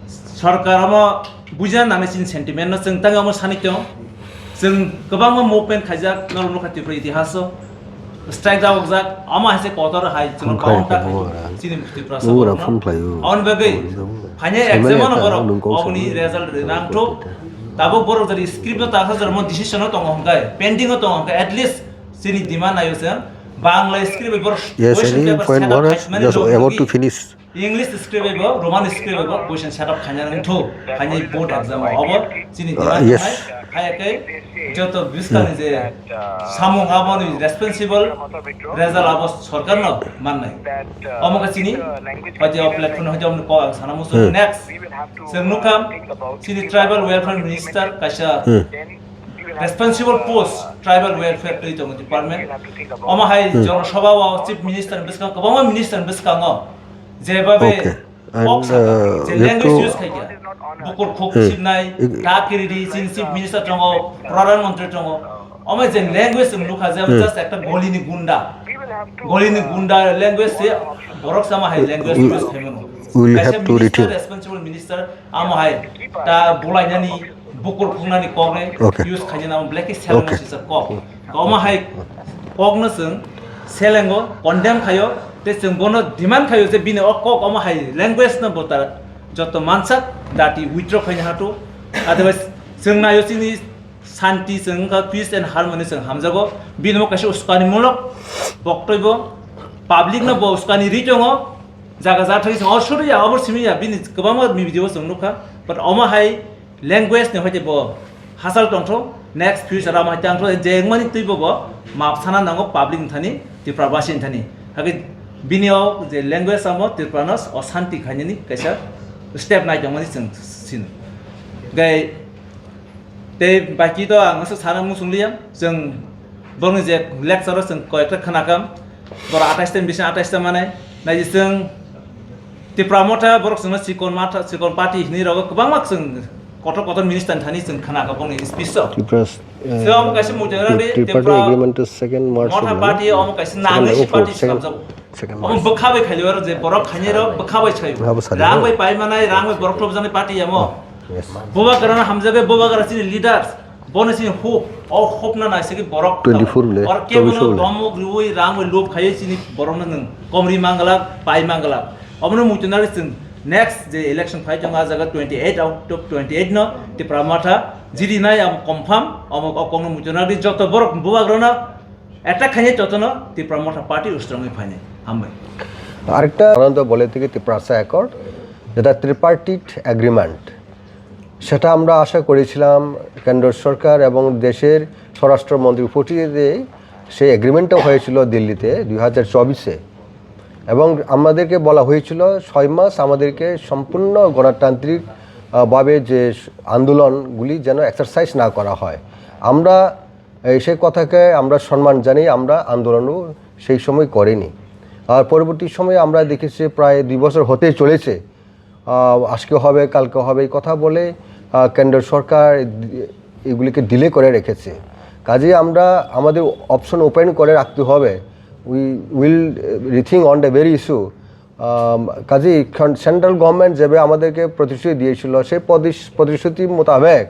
Sorkar omo bujina nangnai chini sentiment no chwng tangwi omo sani tong. Chwng kwbangma movement khaijak norok nukha Tripura itihaso. Strike jabokjak omo hai se kotor hai chwng Phone khlai pawan ta kho khai bora. Chini Tripura Bora sabok no. Phone khlai o. Aboni bagwi Phone khlai o. Phainai Phone exam khlai no o, borok nung kok oboni sabok. Result rinang thuk. Tabuk borok jari script no takha jari mo decision no tongo hwnkhe pending no tongo hwnkhe at least chini demand nayo chwng Bangla script bai borok Yes, question any paper point set up more? Khaimani Just rok about to nugwi. Finish. English script bai bo, Roman script bai bo, question set up khaina nang thu, khaini board exam o, obo chini Uh, demand yes. Hai, hai khe joto biskang je samung abo ni responsible result abo sorkar no mannai. Omo khe chini hoje o platform hoje omo ko ang sana musu. Hmm. Next, chwng nukha chini tribal welfare minister kaisa Hmm. responsible post tribal welfare twi tongo department. Omo hai Hmm. Jana Sabha o chief minister bwskango, kwbangma minister bwskango. Jebabe Okay. And, kok sakha, uh, je you have language to use khaikha. Bukur khuk Hmm. sibnai, Ig- ta kiridi, chini chief minister tongo, pradhan mantri tongo. Omo je language wng nukha je Hmm. just ekta golini gunda. Golini gunda language se borok sama hai language We- use khaimano. We will Kaisa have to minister, retain. Responsible minister, amo hai ta bulainani, bukur khuknani koknai Okay. Use khainani amo black Okay. Sisa kok. Omo hai kokno chwng selengo, condemn khayo, tei chwng bono demand khayo je bini o kok omo hai language no bo ta joto mansak dati withdraw khaina hatu. Otherwise chwng nayo chini santi chwng wngkha peace and harmony chwng hamjago. Bini bo kaisa uskani mulok boktoi bo public no bo uskani ri tongo. Jaga jathai chwng o suriya, obor simiya, bini kwbangma video chwng nukha. But omo hai language ni hoite bo hachal tongtho, next future amo hai tangtho, je wngmani twi bo bo map sana nango public ni thani, Tripura basi ni thani. Hakhe bini o je language amo Tripura no o santi khainani kaisa step nai tongmani chwng sino. Gai tei baki to ang aswk sana muchung liya, chwng borokni je lecture o chwng koi ekta khwnakam, borok atais ta bising atais ta manai, nai chwng Tipra Motha borok chwngno chikon matha, chikon party hinwi rogo kwbangma chwng kotor kotor minister thani chwng khna ka bongni speech o. Tipra, uh, Se omo kaisa muchung rani Tri-, Triparty Tipra agreement to second March Motha of party omo kaisa second nangwi March, party second, swnamjago. Second Omo March. Bwkha bai khailio aro je borok khainai rok bwkha bai chaio. Bwkha bai chaio. Rang bai pai manai, rang bai borok thopjaknai party amo. Oh, yes. Bubagra no hamjago, Bubagra chini leaders. Bono chini hope, o hope no naisingwi borok twenty-four le, or kebo no chobbish le. Domok riwi rang bai lob khaiwi chini borok no nwng komri manglak, pai manglak. Omono muitu nari chwng next je election phai tongo, a jaga twenty eight out of twenty eight no Tipra Motha jiri nai amo confirm, omo o kokno muitu nari joto borok bubagra no attack khainai joto no Tipra Motha party ustrongwi phainai. Hambai. আরেকটা সাধারণত বলে থাকি ত্রিপ্রাসা অ্যাকর্ড, যেটা ত্রিপার্টিট এগ্রিমেন্ট। সেটা আমরা আশা করেছিলাম কেন্দ্র সরকার এবং দেশের স্বরাষ্ট্রমন্ত্রীর উপস্থিতিতে সেই এগ্রিমেন্টটা হয়েছিল দিল্লিতে দুই হাজার চব্বিশে। এবং আমাদেরকে বলা হয়েছিল ছয় মাস আমাদেরকে সম্পূর্ণ গণতান্ত্রিক, আহ, ভাবে যে আন্দোলনগুলি যেন এক্সারসাইজ না করা হয়। আমরা এই সেই কথাকে আমরা সম্মান জানিয়ে আমরা আন্দোলনও সেই সময় করিনি। আর পরবর্তী সময়ে আমরা দেখেছি প্রায় দুই বছর হতেই চলেছে। আহ, আজকে হবে, কালকে হবে, এই কথা বলে, আহ, কেন্দ্র সরকার দি-, এগুলিকে ডিলে করে রেখেছে। কাজেই আমরা আমাদের অপশন ওপেন করে রাখতে হবে। We will rethink on the very issue. আম, কাজেই এখন সেন্ট্রাল গভর্নমেন্ট যেভাবে আমাদেরকে প্রতিশ্রুতি দিয়েছিল, সেই প্রতিশ-, প্রতিশ্রুতি মোতাবেক,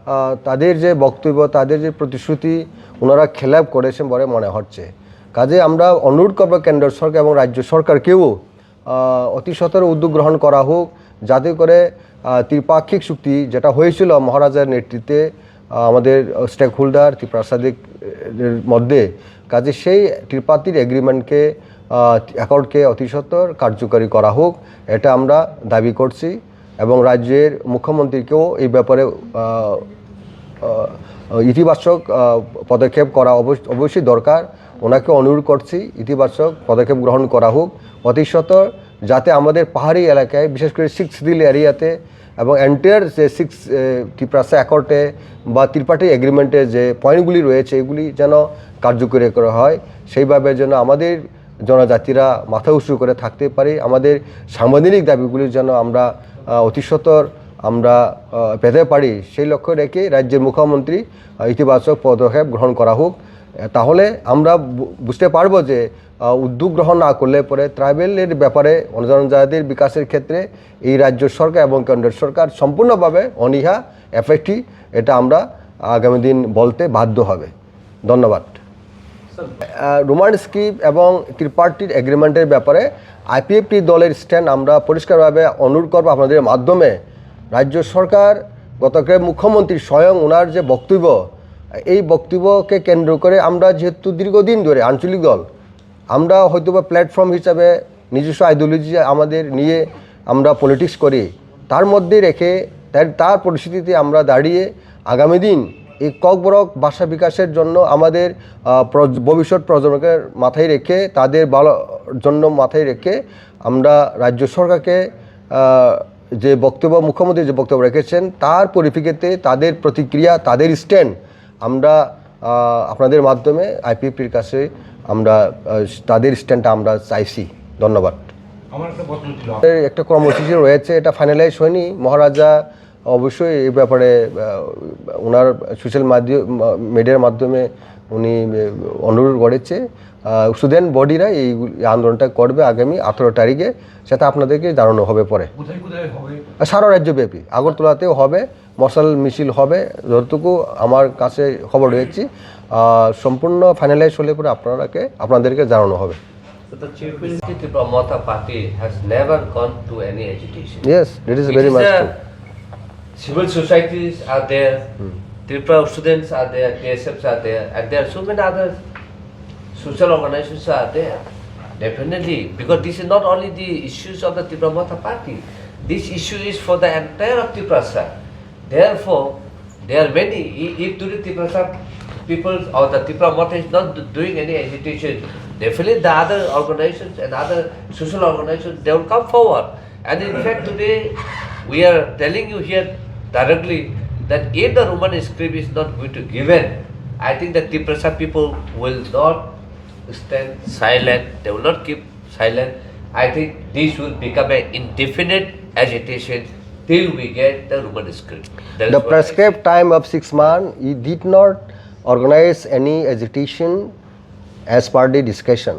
আহ, তাদের যে বক্তব্য, তাদের যে প্রতিশ্রুতি, ওনারা খেলাপ করেছেন বলে মনে হচ্ছে। কাজেই আমরা অনুরোধ করব কেন্দ্র সরকার এবং রাজ্য সরকারকেও, আহ, অতি সত্বর উদ্যোগ গ্রহণ করা হোক, যাতে করে, আহ, ত্রিপাক্ষিক চুক্তি যেটা হয়েছিল মহারাজার নেতৃত্বে, আহ, আমাদের স্টেক হোল্ডার ত্রিপ্রাসাদের মধ্যে, কাজে সেই ত্রিপার্টির এগ্রিমেন্টকে, আহ, অ্যাকর্ডকে অতি সত্বর কার্যকরী করা হোক, এটা আমরা দাবি করছি। এবং রাজ্যের মুখ্যমন্ত্রীকেও এই ব্যাপারে, আহ, আহ, ইতিবাচক, আহ, পদক্ষেপ করা অবশ্য-, অবশ্যই দরকার। ওনাকে অনুরোধ করছি ইতিবাচক পদক্ষেপ গ্রহণ করা হোক অতি সত্বর, যাতে আমাদের পাহাড়ি এলাকায়, বিশেষ করে সিক্সথ হিল এরিয়াতে, এবং এন্টায়ার যে সিক্স ত্রিপ্রাসা অ্যাকর্ডে বা ত্রিপার্টি এগ্রিমেন্টে যে পয়েন্টগুলি রয়েছে, এগুলি যেন কার্যকরী করা হয়। সেইভাবে যেন আমাদের জনজাতিরা মাথা উঁচু করে থাকতে পারি, আমাদের সাংবিধানিক দাবিগুলি যেন আমরা আহ, অতি সত্বর আমরা আহ, পেতে পারি, সেই লক্ষ্য রেখে রাজ্যের মুখ্যমন্ত্রী আহ, ইতিবাচক পদক্ষেপ গ্রহণ করা হোক। আহ, তাহলে আমরা বু- বুঝতে পারবো যে আহ, উদ্যোগ গ্রহণ না করলে পরে ট্রাইবেলের ব্যাপারে, জনজাতির বিকাশের ক্ষেত্রে এই রাজ্য সরকার এবং কেন্দ্র সরকার সম্পূর্ণভাবে অনীহা, অ্যাপেথি, এটা আমরা আগামী দিন বলতে বাধ্য হবে। ধন্যবাদ। আহ, রোমান স্ক্রিপ্ট এবং ত্রিপার্টির এগ্রিমেন্টের ব্যাপারে আইপিএফটি দলের স্ট্যান্ড আমরা পরিষ্কারভাবে অনুরোধ করব আপনাদের মাধ্যমে। রাজ্য সরকার, গতকাল মুখ্যমন্ত্রী স্বয়ং ওনার যে বক্তব্য, এই বক্তব্যকে কেন্দ্র করে আমরা যেহেতু দীর্ঘদিন ধরে আঞ্চলিক দল, আমরা হয়তোবা প্ল্যাটফর্ম হিসাবে নিজস্ব আইডিওলজি আমাদের নিয়ে আমরা পলিটিক্স করি, তার মধ্যে রেখে তার, তার পরিস্থিতিতে আমরা দাঁড়িয়ে আগামী দিন এই ককবরক ভাষা বিকাশের জন্য আমাদের আহ, প্রজ- ভবিষ্যৎ প্রজন্মকে মাথায় রেখে তাদের ভালো জন্য মাথায় রেখে আমরা রাজ্য সরকারকে আহ, যে বক্তব্য, মুখ্যমন্ত্রী যে বক্তব্য রেখেছেন, তার পরিপ্রেক্ষিতে তাদের প্রতিক্রিয়া, তাদের স্ট্যান্ড আমরা আহ, আপনাদের মাধ্যমে আইপিএফটির কাছে আমরা আহ, তাদের স্ট্যান্ডটা আমরা চাইছি। ধন্যবাদ। আমার একটা প্রশ্ন ছিল। এর একটা কর্মসূচি রয়েছে, এটা ফাইনালাইজ হয়নি। মহারাজা অবশ্যই এই ব্যাপারে আহ, ওনার সোশ্যাল মাধ্যম, মিডিয়ার মাধ্যমে উনি আহ, অনুরোধ করেছে। স্টুডেন্ট বডিরা এই আন্দোলনটা করবে আগামী আঠারো তারিখে, সেটা আপনাদেরকে জানানো হবে পরে। কোথায় কোথায় হবে? আর সারা রাজ্যব্যাপী আগরতলাতেও হবে, মশাল মিছিল হবে, যতটুকু আমার কাছে খবর রয়েছে। আহ, সম্পূর্ণ ফাইনালাইজ হলে পরে আপনারাকে, আপনাদেরকে জানানো হবে। So the Chief Minister Tipra Motha Party has never gone to any agitation. Yes, that is It very is much a true. Civil societies are there, Hmm. Tripura students are there, T S Fs are there, and there are so many other social organizations are there. Definitely, because this is not only the issues of the Tipra Motha Party. This issue is for the entire of Tiprasa. Therefore, there are many. I- If today Tiprasa people or the Tipra Motha is not do- doing any agitation, definitely the other organizations and other social organizations, they will come forward. And in fact, today we are telling you here directly that if the Roman script is not going to given, I think the Tiprasa people will not stand silent. They will not keep silent. I think this will become an indefinite agitation till we get the Roman script. That is The what I prescribed say. Time of six months, he did not organize any agitation as per the discussion.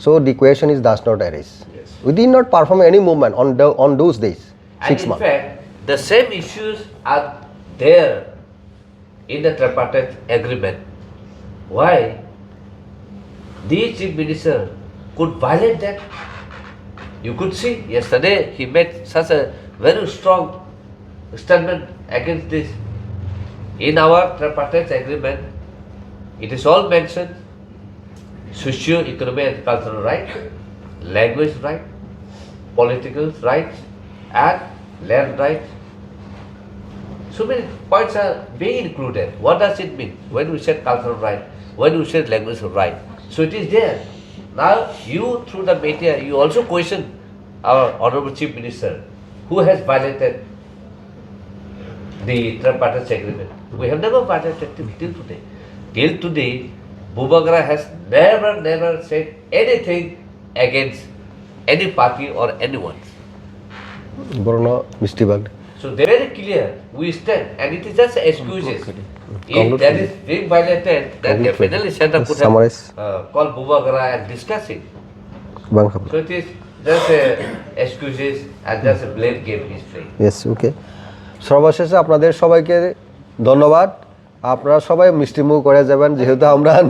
So the question is does not arise. Yes. We did not perform any movement on the on those days, And six in months. Fact, the same issues are there in the tripartite agreement. Why the chief minister could violate that? You could see yesterday he made such a very strong statement against this. In our tripartite agreement, it is all mentioned: socio-economic and cultural right, language right, political rights, and land rights. So many points are being included. What does it mean when we said cultural right, when we said language right? So it is there. Now you, through the media, you also question our Honorable Chief Minister, who has violated the tripartite agreement. We have never violated till, till today. Till today, Bubagra has never, never said anything against any party or anyone. Borno Misti Bag. So they very clear, we stand, and it is just excuses. If Conclude, that please. is being violated, then Conclude, definitely please. Centre Just could have summarize. Uh, called Bubagra and discuss it. Bang khabar. So it is just a excuses and just a blame game he's playing. Yes, okay. সর্বশেষে আপনাদের সবাইকে ধন্যবাদ। আপনারা সবাই মিষ্টিমুখ করে যাবেন, যেহেতু আমরা